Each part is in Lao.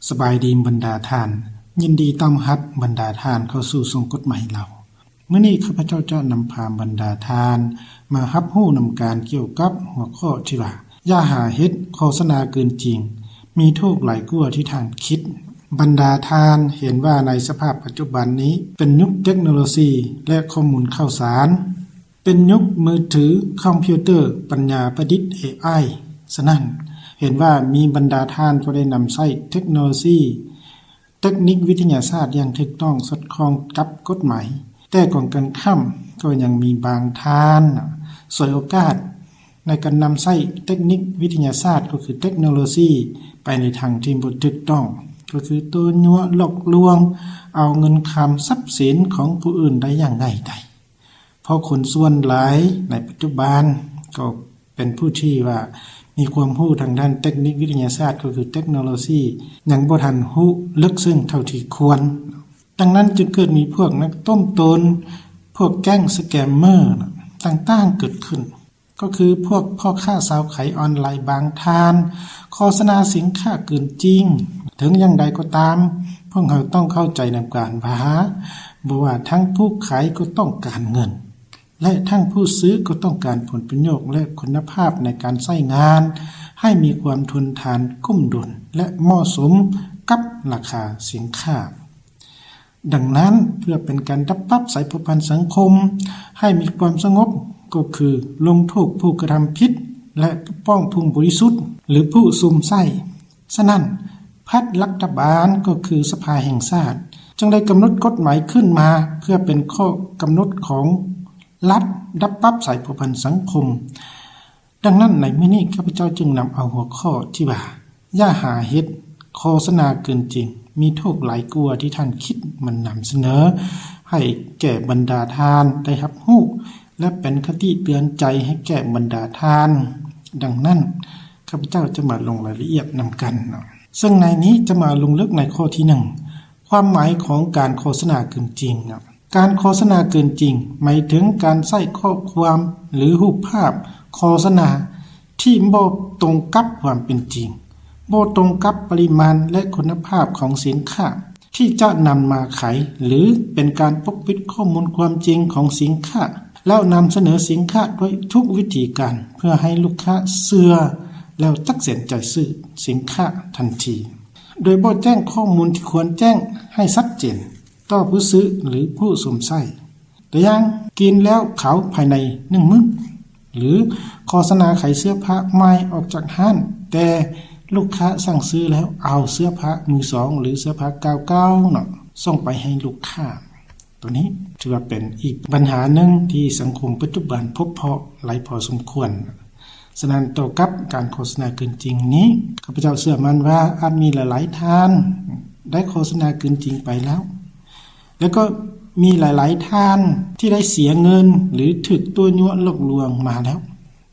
ສະບາຍດີບັນດາທ່ານ, ຍິນດີຕ້ອນຮັບບັນດາທ່ານເຂົ້າສູ່ຊ່ອງກົດໝາຍລາວ. ມື້ນີ້ຂ້າພະເຈົ້າຈະນຳພາບັນດາທ່ານມາຮັບຮູ້ນຳກັນກ່ຽວກັບຫົວຂໍ້ທີ່ວ່າ ຢ່າຫາເຮັດໂຄສະນາເກີນຈິງ, ມີໂທດຫຼາຍກວ່າທີ່ທ່ານຄິດ. ບັນດາທ່ານເຫັນວ່າໃນສະພາບປັດຈຸບັນນີ້ເປັນຍຸກເຕັກໂນໂລຊີ ແລະ ຂໍ້ມູນຂ່າວສານ, ເປັນຍຸກມືຖື, ຄອມພິວເຕີ, ປັນຍາປະດິດ ເອໄອ. ສະນັ້ນ, ເຫັນວ່າມີບັນດາທ່ານກໍໄດ້ນຳໃຊ້ເຕັກໂນໂລຊີ, ເຕັກນິກວິທະຍາສາດຢ່າງຖືກຕ້ອງສອດຄ່ອງກັບກົດໝາຍ, ແຕ່ກົງກັນຂ້າມກໍຍັງມີບາງທ່ານສວຍໂອກາດໃນການນຳໃຊ້ເຕັກນິກວິທະຍາສາດ ກໍຄືເຕັກໂນໂລຊີ ໄປໃນທາງທີ່ບໍ່ຖືກຕ້ອງ, ກໍຄືຕົວະຍົວະຫຼອກລວງເອົາເງິນຄຳຊັບສິນຂອງຜູ້ອື່ນໄດ້ຢ່າງງ່າຍດາຍ. ເພາະຄົນສ່ວນຫຼາຍໃນປັດຈຸບັນກໍເປັນຜູ້ທີ່ວ່າມີຄວາມຮູ້ທາງດ້ານເຕັກນິກວິທະຍາສາດ ກໍຄືເຕັກໂນໂລຊີ ຍັງບໍ່ທັນຮູ້ເລິກເຊິ່ງເທົ່າທີ່ຄວນ. ດັ່ງນັ້ນຈຶ່ງເກີດມີພວກນັກຕົ້ມຕຸນ, ພວກແກ້ງສະແກມເມີຕ່າງໆເກີດຂຶ້ນ, ກໍຄືພວກພໍ່ຄ້າຊາວຂາຍອອນລາຍບາງທ່ານ ໂຄສະນາສິນຄ້າເກີນຈິງ. ເຖິງຢ່າງໃດກໍຕາມ, ພວກເຮົາຕ້ອງເຂົ້າໃຈນຳກັນວ່າ ບໍ່ວ່າທັງຜູ້ຂາຍກໍຕ້ອງການເງິນ ແລະ ທັງຜູ້ຊື້ກໍຕ້ອງການຜົນປະໂຫຍດ ແລະ ຄຸນນະພາບໃນການໃຊ້ງານໃຫ້ມີຄວາມທົນທານ, ກຸ້ມດົນ ແລະ ເໝາະສົມກັບລາຄາສິນຄ້າ. ດັ່ງນັ້ນ, ເພື່ອເປັນການດັບປັບສາຍພົວພັນສັງຄົມໃຫ້ມີຄວາມສະຫງົບ, ກໍຄືລົງໂທດຜູ້ກະທຳຜິດ ແລະ ປົກປ້ອງຜູ້ບໍລິສຸດ ຫຼື ຜູ້ຊຸມໃຊ້. ສະນັ້ນ, ພັກລັດຖະບານ ກໍຄືສະພາແຫ່ງຊາດ ຈຶ່ງໄດ້ກຳນົດກົດໝາຍຂຶ້ນມາເພື່ອເປັນຂໍ້ກຳນົດຂອງລັດດັບປັບສາຍພົວພັນສັງຄົມ. ດັ່ງນັ້ນ, ໃນມື້ນີ້ຂ້າພະເຈົ້າຈຶ່ງນຳເອົາຫົວຂໍ້ທີ່ວ່າ ຢ່າຫາເຮັດໂຄສະນາເກີນຈິງ, ມີໂທດຫຼາຍກວ່າທີ່ທ່ານຄິດ ມານຳສະເໜີໃຫ້ແກ່ບັນດາທ່ານໄດ້ຮັບຮູ້ ແລະ ເປັນຄະຕິເຕືອນໃຈໃຫ້ແກ່ບັນດາທ່ານ. ດັ່ງນັ້ນ, ຂ້າພະເຈົ້າຈະມາລົງລາຍລະອຽດນຳກັນເນາະ. ເຊິ່ງໃນນີ້ຈະມາລົງເລິກໃນຂໍ້ທີໜຶ່ງ, ຄວາມໝາຍຂອງການໂຄສະນາເກີນຈິງເນາະ. ການໂຄສະນາເກີນຈິງ ໝາຍເຖິງການໃຊ້ຂໍ້ຄວາມ ຫຼື ຮູບພາບໂຄສະນາທີ່ບໍ່ຕົງກັບຄວາມເປັນຈິງ, ບໍ່ຕົງກັບປະລິມານ ແລະ ຄຸນນະພາບຂອງສິນຄ້າທີ່ຈະນຳມາຂາຍ ຫຼື ເປັນການປົກປິດຂໍ້ມູນຄວາມຈິງຂອງສິນຄ້າ ແລ້ວນຳສະເໜີສິນຄ້າດ້ວຍທຸກວິທີການ ເພື່ອໃຫ້ລູກຄ້າເຊື່ອ ແລ້ວຕັດສິນໃຈຊື້ສິນຄ້າທັນທີ ໂດຍບໍ່ແຈ້ງຂໍ້ມູນທີ່ຄວນແຈ້ງໃຫ້ຊັດເຈນຕໍ່ຜູ້ຊື້ ຫຼື ຜູ້ຊົມໃຊ້. ຕົວຢ່າງ, ກິນແລ້ວຂາວພາຍໃນໜຶ່ງມື້, ຫຼື ໂຄສະນາຂາຍເສື້ອຜ້າໃໝ່ອອກຈາກຮ້ານ, ແຕ່ລູກຄ້າສັ່ງຊື້ແລ້ວເອົາເສື້ອຜ້າມືສອງ ຫຼື ເສື້ອຜ້າເກົ່າໆເນາະ ສົ່ງໄປໃຫ້ລູກຄ້າ. ຕົວນີ້ຖືວ່າເປັນອີກບັນຫາໜຶ່ງທີ່ສັງຄົມປັດຈຸບັນພົບເພາະຫຼາຍພໍສົມຄວນ. ສະນັ້ນ, ຕໍ່ກັບການໂຄສະນາເກີນຈິງນີ້, ຂ້າພະເຈົ້າເຊື່ອໝັ້ນວ່າອາດມີຫຼາຍໆທ່ານໄດ້ໂຄສະນາເກີນຈິງໄປແລ້ວ ແລະ ກໍມີຫຼາຍໆທ່ານທີ່ໄດ້ເສຍເງິນ ຫຼື ຖືກຕົວະຍົວະຫຼອກລວງມາແລ້ວ.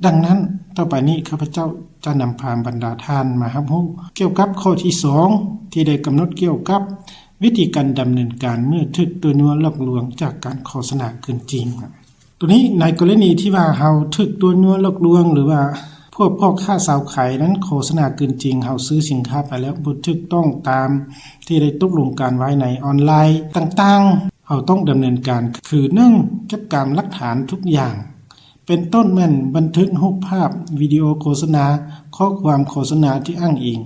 ດັ່ງນັ້ນ, ຕໍ່ໄປນີ້ຂ້າພະເຈົ້າຈະນຳພາບັນດາທ່ານມາຮັບຮູ້ກ່ຽວກັບຂໍ້ທີສອງ ທີ່ໄດ້ກຳນົດກ່ຽວກັບວິທີການດຳເນີນການເມື່ອຖືກຕົວະຍົວະຫຼອກລວງຈາກການໂຄສະນາເກີນຈິງ. ຕົວນີ້ໃນກໍລະນີທີ່ວ່າເຮົາຖືກຕົວະຍົວະຫຼອກລວງ ຫຼືວ່າພວກພໍ່ຄ້າຊາວຂາຍນັ້ນໂຄສະນາເກີນຈິງ, ເຮົາຊື້ສິນຄ້າໄປແລ້ວບໍ່ຖືກຕ້ອງຕາມທີ່ໄດ້ຕົກລົງກັນໄວ້ໃນອອນລາຍຕ່າງໆ, ເຮົາຕ້ອງດຳເນີນການຄື ໜຶ່ງ ເກັບກຳຫຼັກຖານທຸກຢ່າງ ເປັນຕົ້ນແມ່ນບັນທຶກຮູບພາບ, ວິດີໂອໂຄສະນາ, ຂໍ້ຄວາມໂຄສະນາທີ່ອ້າງອີງ,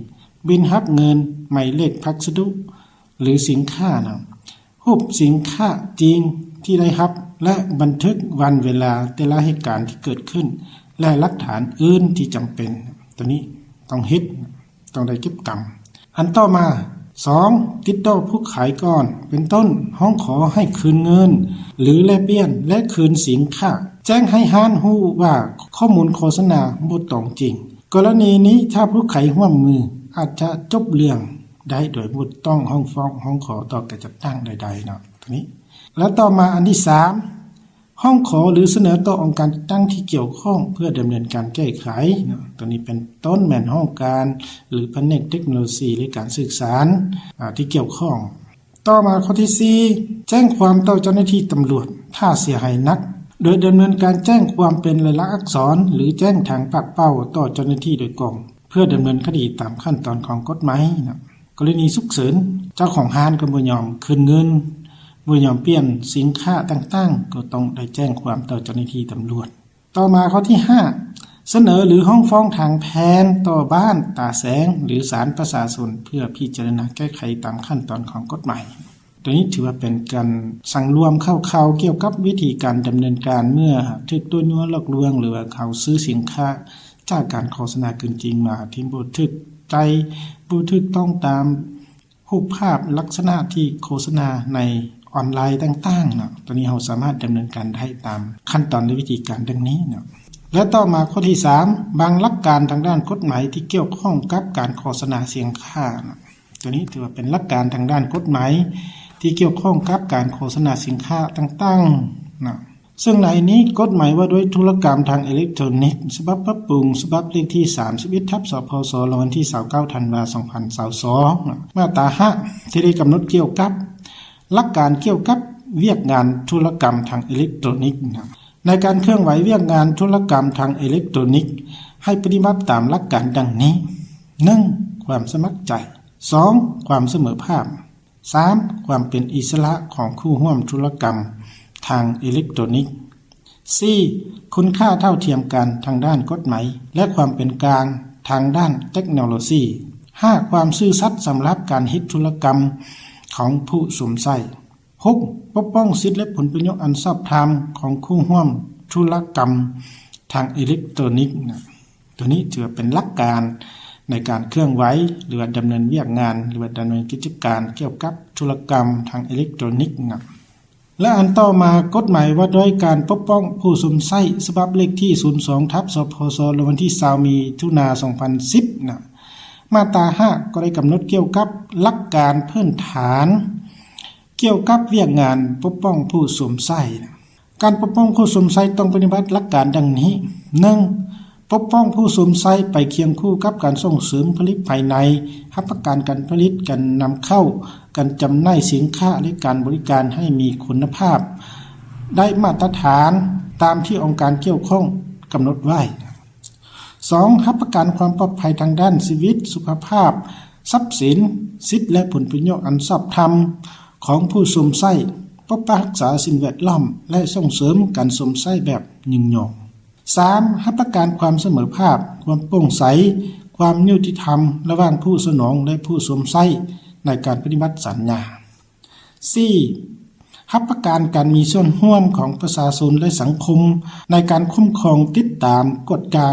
ບິນຮັບເງິນ, ໝາຍເລກພັດສະດຸ ຫຼື ສິນຄ້ານຳ, ຮູບສິນຄ້າຈິງທີ່ໄດ້ຮັບ ແລະ ບັນທຶກວັນເວລາແຕ່ລະເຫດການທີ່ເກີດຂຶ້ນ ແລະ ຫຼັກຖານອື່ນທີ່ຈຳເປັນ. ຕົວນີ້ຕ້ອງເຮັດ, ຕ້ອງໄດ້ເກັບກຳ. ອັນຕໍ່ມາ, ສອງ ຕິດຕໍ່ຜູ້ຂາຍກ່ອນ, ເປັນຕົ້ນ ຮ້ອງຂໍໃຫ້ຄືນເງິນ ຫຼື ແລກປ່ຽນ ແລະ ຄືນສິນຄ້າ. ແຈ້ງໃຫ້ຮ້ານຮູ້ວ່າຂໍ້ມູນໂຄສະນາບໍ່ຕອງຈິງ. ກໍລະນີນີ້, ຖ້າຜູ້ຂາຍຮ່ວມມື, ອາດຈະຈົບເລື່ອງໄດ້ໂດຍບໍ່ຕ້ອງຮ້ອງຟ້ອງຮ້ອງຂໍຕໍ່ການຈັດຕັ້ງໃດໆເນາະ ຕົວນີ້. ແລະ ຕໍ່ມາອັນທີສາມ ຮ້ອງຂໍ ຫຼື ສະເໜີຕໍ່ອົງການຈັດຕັ້ງທີ່ກ່ຽວຂ້ອງເພື່ອດຳເນີນການແກ້ໄຂເນາະ ຕົວນີ້ເປັນຕົ້ນແມ່ນຫ້ອງການ ຫຼື ພະແນກເຕັກໂນໂລຊີ ຫຼື ການສື່ສານ ອາ ທີ່ກ່ຽວຂ້ອງ. ຕໍ່ມາຂໍ້ທີສີ່ ແຈ້ງຄວາມຕໍ່ເຈົ້າໜ້າທີ່ຕຳຫຼວດ ຖ້າເສຍຫາຍໜັກ ໂດຍດຳເນີນການແຈ້ງຄວາມເປັນລາຍລັກອັກສອນ ຫຼື ແຈ້ງທາງປາກເປົ່າຕໍ່ເຈົ້າໜ້າທີ່ໂດຍກົງ ເພື່ອດຳເນີນຄະດີຕາມຂັ້ນຕອນຂອງກົດໝາຍເນາະ. ກໍລະນີສຸກເສີນ ເຈົ້າຂອງຮ້ານກໍບໍ່ຍອມຄືນເງິນ, ບໍ່ຍອມປ່ຽນສິນຄ້າຕ່າງໆ ກໍຕ້ອງໄດ້ແຈ້ງຄວາມຕໍ່ເຈົ້າໜ້າທີ່ຕຳຫຼວດ. ຕໍ່ມາຂໍ້ທີຫ້າ ສະເໜີ ຫຼື ຮ້ອງຟ້ອງທາງແພ່ງຕໍ່ບ້ານຕາແສງ ຫຼື ສານປະຊາຊົນ ເພື່ອພິຈາລະນາແກ້ໄຂຕາມຂັ້ນຕອນຂອງກົດໝາຍ. ໂຕນີ້ຖືວ່າເປັນການສັງລວມຂ່າວໆ ກ່ຽວກັບວິທີການດຳເນີນການເມື່ອຖືກຕົວະຍົວະຫຼອກລວງ ຫຼືວ່າເຂົາຊື້ສິນຄ້າຈາກການໂຄສະນາເກີນຈິງມາທີ່ບໍ່ຖືກໃຈ, ບໍ່ຖືກຕ້ອງຕາມຮູບພາບລັກສະນະທີ່ໂຄສະນາໃນອອນລາຍຕ່າງໆເນາະ. ໂຕນີ້ເຮົາສາມາດດຳເນີນການໄດ້ຕາມຂັ້ນຕອນ ແລະ ວິທີການດັ່ງນີ້ເນາະ. ແລະ ຕໍ່ມາຂໍ້ທີສາມ ບາງຫຼັກການທາງດ້ານກົດໝາຍທີ່ກ່ຽວຂ້ອງກັບການໂຄສະນາສິນຄ້າເນາະ. ໂຕນີ້ຖືວ່າເປັນຫຼັກການທາງດ້ານກົດໝາຍທີ່ກ່ຽວຂ້ອງກັບການໂຄສະນາສິນຄ້າຕ່າງໆເນາະ. ເຊິ່ງໃນນີ້ ກົດໝາຍວ່າດ້ວຍທຸລະກຳທາງເອເລັກໂຕຣນິກ ສະບັບປັບປຸງ ສະບັບເລກທີສາມສິບເອັດ ທັບ ສພສ ລົງວັນທີຊາວເກົ້າ ທັນວາ ສອງພັນຊາວສອງ ມາດຕາຫ້າ ທີ່ໄດ້ກຳນົດກ່ຽວກັບຫຼັກການກ່ຽວກັບວຽກງານທຸລະກຳທາງເອເລັກໂຕຣນິກ ໃນການເຄື່ອນໄຫວວຽກງານທຸລະກຳທາງເອເລັກໂຕຣນິກ ໃຫ້ປະຕິບັດຕາມຫຼັກການດັ່ງນີ້: ໜຶ່ງ ຄວາມສະໝັກໃຈ, ສອງ ຄວາມສະເໝີພາບ, ສາມ ຄວາມເປັນອິດສະຫຼະຂອງຄູ່ຮ່ວມທຸລະກຳທາງເອເລັກໂຕຣນິກ, ສີ່ ຄຸນຄ່າເທົ່າທຽມກັນທາງດ້ານກົດໝາຍ ແລະ ຄວາມເປັນກາງທາງດ້ານເຕັກໂນໂລຊີ, ຫ້າ ຄວາມຊື່ສັດສຳລັບການເຮັດທຸລະກຳຂອງຜູ້ຊົມໃຊ້, ຫົກ ປົກປ້ອງສິດ ແລະ ຜົນປະໂຫຍດອັນຊອບທຳຂອງຄູ່ຮ່ວມທຸລະກຳທາງເອເລັກໂຕຣນິກນະ. ໂຕນີ້ຖືວ່າເປັນຫຼັກການໃນການເຄື່ອນໄຫວ ຫຼືວ່າດຳເນີນວຽກງານ ຫຼືວ່າດຳເນີນກິດຈະການກ່ຽວກັບທຸລະກຳທາງເອເລັກໂຕຣນິກນະ. ແລະ ອັນຕໍ່ມາ ກົດໝາຍວ່າດ້ວຍການປົກປ້ອງຜູ້ຊົມໃຊ້ ສະບັບເລກທີສູນສອງ ທັບ ສພສ ລົງວັນທີຊາວ ມິຖຸນາ ສອງພັນສິບນະ ມາດຕາຫ້າ ກໍໄດ້ກຳນົດກ່ຽວກັບຫຼັກການພື້ນຖານ ກ່ຽວກັບວຽກງານປົກປ້ອງຜູ້ຊົມໃຊ້. ການປົກປ້ອງຜູ້ຊົມໃຊ້ຕ້ອງປະຕິບັດຫຼັກການດັ່ງນີ້: ໜຶ່ງ ປົກປ້ອງຜູ້ຊົມໃຊ້ໄປຄຽງຄູ່ກັບການສົ່ງເສີມຜະລິດພາຍໃນ, ຮັບປະກັນການຜະລິດ, ການນຳເຂົ້າ, ການຈຳໜ່າຍສິນຄ້າ ແລະ ການບໍລິການໃຫ້ມີຄຸນນະພາບ, ໄດ້ມາດຕະຖານຕາມທີ່ອົງການກ່ຽວຂ້ອງກຳນົດໄວ້. ສອງ ຮັບປະກັນຄວາມປອດໄພທາງດ້ານຊີວິດ, ສຸຂະພາບ, ຊັບສິນ, ສິດ ແລະ ຜົນປະໂຫຍດອັນຊອບທຳຂອງຜູ້ຊົມໃຊ້, ປົກປັກຮັກສາສິ່ງແວດລ້ອມ ແລະ ສົ່ງເສີມການຊົມໃຊ້ແບບຍືນຍົງ. ສາມ ຮັບປະກັນຄວາມສະເໝີພາບ, ຄວາມໂປ່ງໃສ, ຄວາມຍຸຕິທຳລະຫວ່າງຜູ້ສະໜອງ ແລະ ຜູ້ຊົມໃຊ້ໃນການປະຕິບັດສັນຍາ. ສີ່ ຮັບປະກັນການມີສ່ວນຮ່ວມຂອງປະຊາຊົນ ແລະ ສັງຄົມ ໃນການຄຸ້ມຄອງ, ຕິດຕາມ, ກວດກາ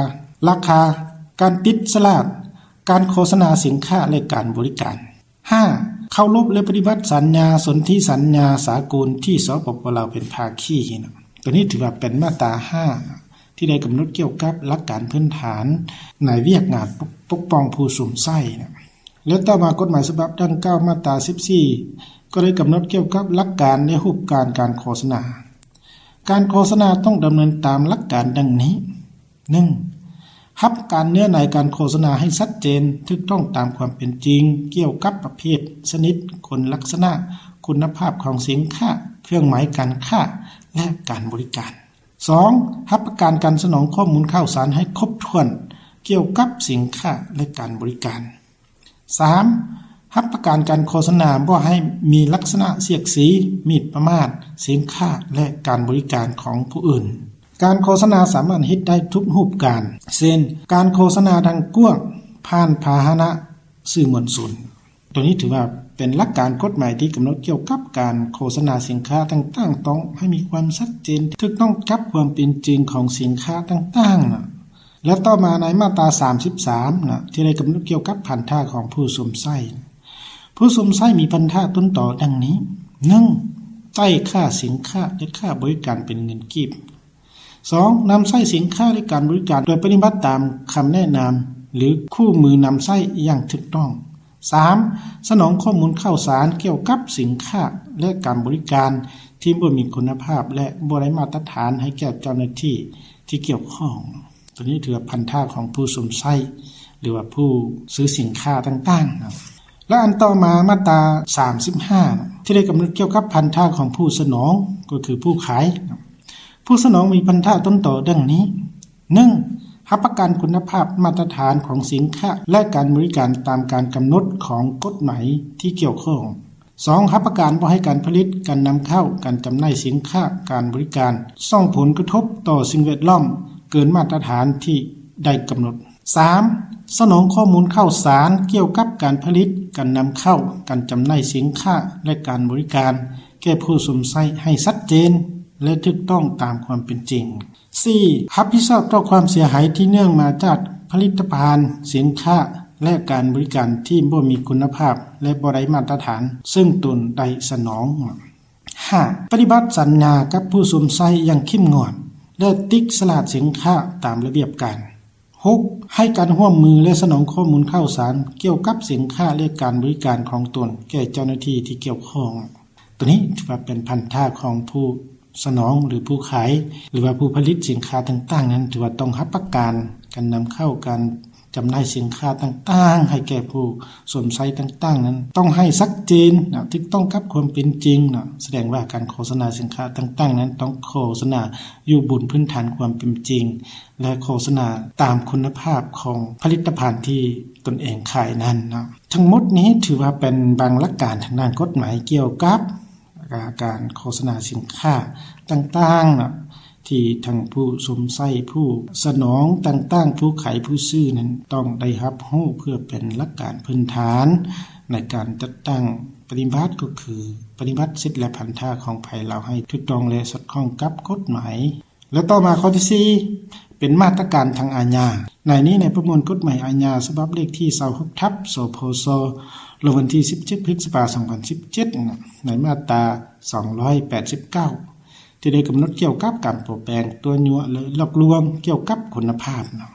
ລາຄາ, ການຕິດສະຫຼາກ, ການໂຄສະນາສິນຄ້າ ແລະ ການບໍລິການ. ຫ້າ ເຄົາລົບ ແລະ ປະຕິບັດສັນຍາສົນທິສັນຍາສາກົນທີ່ ສປປ ລາວ ເປັນພາຄີ. ໂຕນີ້ຖືວ່າເປັນມາດຕາຫ້າ ທີ່ໄດ້ກຳນົດກ່ຽວກັບຫຼັກການພື້ນຖານໃນວຽກງານປົກ ປົກປ້ອງຜູ້ຊົມໃຊ້ນະ. ແລະ ຕໍ່ມາ ກົດໝາຍສະບັບດັ່ງກ່າວ ມາດຕາສິບສີ່ ກໍໄດ້ກຳນົດກ່ຽວກັບຫຼັກການ ແລະ ຮູບການການໂຄສະນາ. ການໂຄສະນາຕ້ອງດຳເນີນຕາມຫຼັກການດັ່ງນີ້: ໜຶ່ງ ຮັບປະກັນເນື້ອໃນການໂຄສະນາໃຫ້ຊັດເຈນ, ຖືກຕ້ອງຕາມຄວາມເປັນຈິງ ກ່ຽວກັບປະເພດ, ຊະນິດ, ຄຸນລັກສະນະ, ຄຸນນະພາບຂອງສິນຄ້າ, ເຄື່ອງໝາຍການຄ້າ ແລະ ການບໍລິການ. ສອງ ຮັບປະກັນການສະໜອງຂໍ້ມູນຂ່າວສານໃຫ້ຄົບຖ້ວນກ່ຽວກັບສິນຄ້າ ແລະ ການບໍລິການ. ສາມ ຮັບປະກັນການໂຄສະນາບໍ່ໃຫ້ມີລັກສະນະສຽດສີ, ໝິ່ນປະໝາດສິນຄ້າ ແລະ ການບໍລິການຂອງຜູ້ອື່ນ. ການໂຄສະນາສາມາດເຮັດໄດ້ທຸກຮູບການ ເຊັ່ນ ການໂຄສະນາທາງກວ້າງ, ຜ່ານພາຫະນະສື່ມວນຊົນ. ໂຕນີ້ຖືວ່າເປັນຫຼັກການກົດໝາຍທີ່ກຳນົດກ່ຽວກັບການໂຄສະນາສິນຄ້າຕ່າງໆ ຕ້ອງໃຫ້ມີຄວາມຊັດເຈນ, ຖືກຕ້ອງກັບຄວາມເປັນຈິງຂອງສິນຄ້າຕ່າງໆນະ. ແລະ ຕໍ່ມາໃນມາດຕາສາມສິບສາມນະ ທີ່ໄດ້ກຳນົດກ່ຽວກັບພັນທະຂອງຜູ້ຊົມໃຊ້. ຜູ້ຊົມໃຊ້ມີພັນທະຕົ້ນຕໍດັ່ງນີ້: ໜຶ່ງ ຈ່າຍຄ່າສິນຄ້າ ແລະ ຄ່າບໍລິການເປັນເງິນກີບ. ສອງ ນຳໃຊ້ສິນຄ້າ ແລະ ການບໍລິການໂດຍປະຕິບັດຕາມຄຳແນະນຳ ຫຼື ຄູ່ມືນຳໃຊ້ຢ່າງຖືກຕ້ອງ. ສາມ ສະໜອງຂໍ້ມູນຂ່າວສານກ່ຽວກັບສິນຄ້າ ແລະ ການບໍລິການທີ່ບໍ່ມີຄຸນນະພາບ ແລະ ບໍ່ໄດ້ມາດຕະຖານໃຫ້ແກ່ເຈົ້າໜ້າທີ່ທີ່ກ່ຽວຂ້ອງ. ໂຕນີ້ຖືວ່າພັນທະຂອງຜູ້ຊົມໃຊ້ ຫຼືວ່າຜູ້ຊື້ສິນຄ້າຕ່າງໆນະ. ແລະ ອັນຕໍ່ມາ ມາດຕາສາມສິບຫ້ານະ ທີ່ໄດ້ກຳນົດກ່ຽວກັບພັນທະຂອງຜູ້ສະໜອງ ກໍຄືຜູ້ຂາຍນະ. ຜູ້ສະໜອງມີພັນທະຕົ້ນຕໍດັ່ງນີ້: ໜຶ່ງ ຮັບປະກັນຄຸນນະພາບມາດຕະຖານຂອງສິນຄ້າ ແລະ ການບໍລິການຕາມການກຳນົດຂອງກົດໝາຍທີ່ກ່ຽວຂ້ອງ. ສອງ, ຮັບປະກັນບໍ່ໃຫ້ການຜະລິດ, ການນຳເຂົ້າ, ການຈຳໜ່າຍສິນຄ້າ, ການບໍລິການ ສົ່ງຜົນກະທົບຕໍ່ສິ່ງແວດລ້ອມເກີນມາດຕະຖານທີ່ໄດ້ກຳນົດ. ສາມ, ສະໜອງຂໍ້ມູນຂ່າວສານກ່ຽວກັບການຜະລິດ, ການນຳເຂົ້າ, ການຈຳໜ່າຍສິນຄ້າ ແລະ ການບໍລິການແກ່ຜູ້ຊົມໃຊ້ໃຫ້ຊັດເຈນ ແລະ ຖືກຕ້ອງຕາມຄວາມເປັນຈິງ. ສີ່, ຮັບຜິດຊອບຕໍ່ຄວາມເສຍຫາຍທີ່ເນື່ອງມາຈາກຜະລິດຕະພັນ, ສິນຄ້າ ແລະ ການບໍລິການທີ່ບໍ່ມີຄຸນນະພາບ ແລະ ບໍ່ໄດ້ມາດຕະຖານ ເຊິ່ງຕົນໄດ້ສະໜອງ. ຫ້າ, ປະຕິບັດສັນຍາກັບຜູ້ຊົມໃຊ້ຢ່າງເຂັ້ມງວດ ແລະ ຕິດສະຫຼາກສິນຄ້າຕາມລະບຽບການ. ຫົກ, ໃຫ້ການຮ່ວມມື ແລະ ສະໜອງຂໍ້ມູນຂ່າວສານກ່ຽວກັບສິນຄ້າ ແລະ ການບໍລິການຂອງຕົນແກ່ເຈົ້າໜ້າທີ່ທີ່ກ່ຽວຂ້ອງ. ໂຕນີ້ຖືວ່າເປັນພັນທະຂອງຜູ້ສະໜອງ ຫຼື ຜູ້ຂາຍ ຫຼືວ່າຜູ້ຜະລິດສິນຄ້າຕ່າງໆນັ້ນ ຖືວ່າຕ້ອງຮັບປະກັນການນຳເຂົ້າ ການຈຳໜ່າຍສິນຄ້າຕ່າງໆໃຫ້ແກ່ຜູ້ຊົມໃຊ້ຕ່າງໆນັ້ນ ຕ້ອງໃຫ້ຊັດເຈນເນາະ ຖືກຕ້ອງກັບຄວາມເປັນຈິງເນາະ. ສະແດງວ່າການໂຄສະນາສິນຄ້າຕ່າງໆນັ້ນ ຕ້ອງໂຄສະນາຢູ່ບົນພື້ນຖານຄວາມເປັນຈິງ ແລະ ໂຄສະນາຕາມຄຸນນະພາບຂອງຜະລິດຕະພັນທີ່ຕົນເອງຂາຍນັ້ນເນາະ. ທັງໝົດນີ້ຖືວ່າເປັນບາງຫຼັກການທາງດ້ານກົດໝາຍກ່ຽວກັບ ການໂຄສະນາສິນຄ້າຕ່າງໆເນາະ ທີ່ທັງຜູ້ຊົມໃຊ້, ຜູ້ສະໜອງຕ່າງໆ, ຜູ້ຂາຍ, ຜູ້ຊື້ນັ້ນ ຕ້ອງໄດ້ຮັບຮູ້ເພື່ອເປັນຫຼັກການພື້ນຖານໃນການຈັດຕັ້ງປະຕິບັດ ກໍຄືປະຕິບັດສິດ ແລະ ພັນທະຂອງໃຜລາວໃຫ້ຖືກຕ້ອງ ແລະ ສອດຄ່ອງກັບກົດໝາຍ. ແລະ ຕໍ່ມາຂໍ້ທີສີ່ ເປັນມາດຕະການທາງອາຍາ. ໃນນີ້ ໃນປະມວນກົດໝາຍອາຍາ ສະບັບເລກທີຊາວຫົກ ທັບ ສພຊ ລົງວັນທີສິບເຈັດ ພຶດສະພາ ສອງພັນສິບເຈັດ ໃນມາດຕາສອງຮ້ອຍແປດສິບເກົ້າ ທີ່ໄດ້ກຳນົດກ່ຽວກັບການປົວແປງ, ຕົວະຍົວະ ແລະ ຫຼອກລວງກ່ຽວກັບຄຸນນະພາບເນາະ.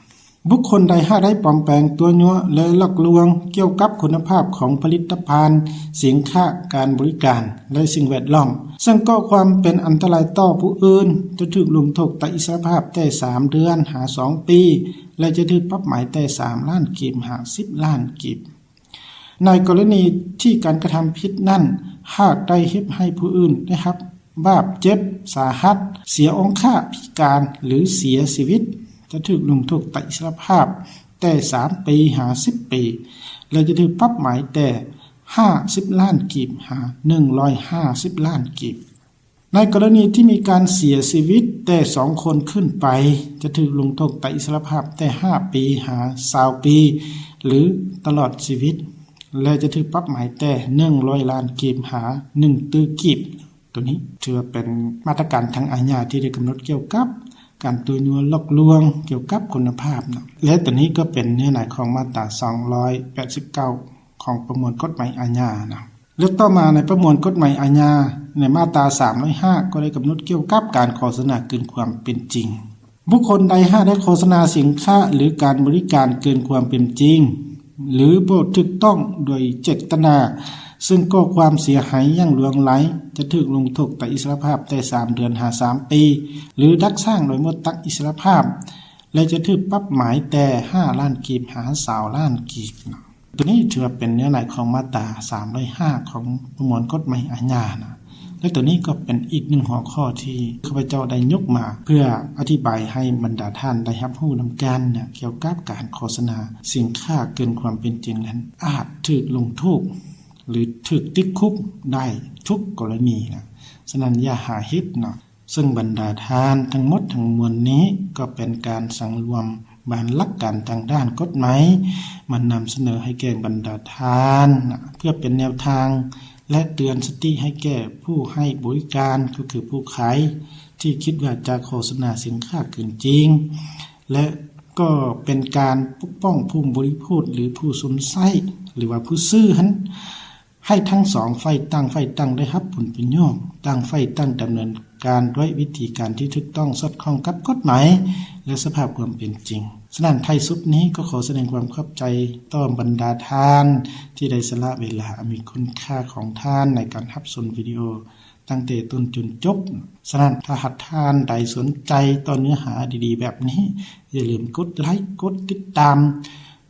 ບຸກຄົນໃດຫາກໄດ້ປອມແປງ, ຕົວະຍົວະ ແລະ ຫຼອກລວງກ່ຽວກັບຄຸນນະພາບຂອງຜະລິດຕະພັນ, ສິນຄ້າ, ການບໍລິການ ແລະ ສິ່ງແວດລ້ອມ ເຊິ່ງກໍ່ຄວາມເປັນອັນຕະລາຍຕໍ່ຜູ້ອື່ນ ຈະຖືກລົງໂທດຕັດອິດສະຫຼະພາບແຕ່ສາມເດືອນຫາສອງປີ ແລະ ຈະຖືກປັບໃໝແຕ່ສາມລ້ານກີບຫາສິບລ້ານກີບ. ໃນກໍລະນີທີ່ການກະທຳຜິດນັ້ນ ຫາກໄດ້ເຮັດໃຫ້ຜູ້ອື່ນໄດ້ຮັບບາດເຈັບສາຫັດ, ເສຍອົງຄະ, ພິການ ຫຼື ເສຍຊີວິດ, ຈະຖືກລົງໂທດຕັດອິດສະຫຼະພາບແຕ່ສາມປີຫາສິບປີ ແລະ ຈະຖືກປັບໃໝແຕ່ຫ້າສິບລ້ານກີບຫາໜຶ່ງຮ້ອຍຫ້າສິບລ້ານກີບ. ໃນກໍລະນີທີ່ມີການເສຍຊີວິດແຕ່ສອງຄົນຂຶ້ນໄປ ຈະຖືກລົງໂທດຕັດອິດສະຫຼະພາບແຕ່ຫ້າປີຫາຊາວປີ ຫຼື ຕະຫຼອດຊີວິດ ແລະ ຈະຖືກປັບໃໝແຕ່ໜຶ່ງຮ້ອຍລ້ານກີບຫາໜຶ່ງຕື້ກີບ. ໂຕນີ້ຖືວ່າເປັນມາດຕະການທາງອາຍາທີ່ໄດ້ກຳນົດກ່ຽວກັບການຕົວະຍົວະຫຼອກລວງກ່ຽວກັບຄຸນນະພາບເນາະ ແລະ ໂຕນີ້ກໍເປັນເນື້ອໃນຂອງມາດຕາສອງຮ້ອຍແປດສິບເກົ້າ ຂອງປະມວນກົດໝາຍອາຍາເນາະ. ແລະ ຕໍ່ມາໃນປະມວນກົດໝາຍອາຍາ ໃນມາດຕາສາມຮ້ອຍຫ້າ ກໍໄດ້ກຳນົດກ່ຽວກັບການໂຄສະນາເກີນຄວາມເປັນຈິງ. ບຸກຄົນໃດຫາກໄດ້ໂຄສະນາສິນຄ້າ ຫຼື ການບໍລິການເກີນຄວາມເປັນຈິງ ຫຼື ບໍ່ຖືກຕ້ອງໂດຍເຈດຕະນາ ເຊິ່ງກໍ່ຄວາມເສຍຫາຍຢ່າງຫຼວງຫຼາຍ ຈະຖືກລົງໂທດຕັດອິດສະຫຼະພາບແຕ່ສາມເດືອນຫາສາມປີ ຫຼື ດັກສ້າງໂດຍໝົດຕັດອິດສະຫຼະພາບ ແລະ ຈະຖືກປັບໃໝແຕ່ຫ້າລ້ານກີບຫາຊາວລ້ານກີບ. ໂຕນີ້ຖືວ່າເປັນເນື້ອໃນຂອງມາດຕາສາມຮ້ອຍຫ້າ ຂອງປະມວນກົດໝາຍອາຍານະ ແລະ ໂຕນີ້ກໍເປັນອີກໜຶ່ງຫົວຂໍ້ທີ່ຂ້າພະເຈົ້າໄດ້ຍົກມາ ເພື່ອອະທິບາຍໃຫ້ບັນດາທ່ານໄດ້ຮັບຮູ້ນຳກັນນະ ກ່ຽວກັບການໂຄສະນາສິນຄ້າເກີນຄວາມເປັນຈິງນັ້ນ ອາດຖືກລົງໂທດ ຫຼື ຖືກຕິດຄຸກໄດ້ທຸກກໍລະນີນະ. ສະນັ້ນຢ່າຫາເຮັດເນາະ. ເຊິ່ງບັນດາທ່ານທັງໝົດທັງມວນນີ້ ກໍເປັນການສັງລວມບາງຫຼັກການທາງດ້ານກົດໝາຍ ມານຳສະເໜີໃຫ້ແກ່ບັນດາທ່ານ ເພື່ອເປັນແນວທາງ ແລະ ເຕືອນສະຕິໃຫ້ແກ່ຜູ້ໃຫ້ບໍລິການ ກໍຄືຜູ້ຂາຍ ທີ່ຄິດວ່າຈະໂຄສະນາສິນຄ້າເກີນຈິງ ແລະ ກໍເປັນການປົກປ້ອງຜູ້ບໍລິໂພກ ຫຼື ຜູ້ຊົມໃຊ້ ຫຼືວ່າຜູ້ຊື້ຫັ້ນ ໃຫ້ທັງສອງຝ່າຍ ຕ່າງຝ່າຍຕ່າງໄດ້ຮັບຜົນປະໂຫຍດ, ຕ່າງຝ່າຍຕ່າງດຳເນີນການດ້ວຍວິທີການທີ່ຖືກຕ້ອງສອດຄ່ອງກັບກົດໝາຍ ແລະ ສະພາບຄວາມເປັນຈິງ. ສະນັ້ນ ທ້າຍສຸດນີ້ກໍຂໍສະແດງຄວາມຂອບໃຈຕໍ່ບັນດາທ່ານທີ່ໄດ້ສະຫຼະເວລາອັນມີຄຸນຄ່າຂອງທ່ານໃນການຮັບຊົມວິດີໂອຕັ້ງແຕ່ຕົ້ນຈົນຈົບ. ສະນັ້ນ ຖ້າຫາກທ່ານໃດສົນໃຈຕໍ່ເນື້ອຫາດີໆແບບນີ້ ຢ່າລືມກົດໄລ, ກົດຕິດຕາມ,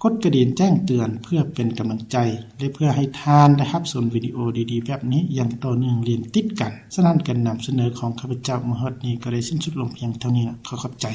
ກົດກະດິ່ງແຈ້ງເຕືອນເພື່ອເປັນກຳລັງໃຈ ແລະ ເພື່ອໃຫ້ທ່ານໄດ້ຮັບຊົມວິດີໂອດີໆແບບນີ້ຢ່າງຕໍ່ເນື່ອງລຽນຕິດກັນ. ສະນັ້ນ ການນຳສະເໜີຂອງຂ້າພະເຈົ້າມາຮອດນີ້ກໍໄດ້ສິ້ນສຸດລົງພຽງເທົ່ານີ້ນະ. ຂໍຂອບໃຈ.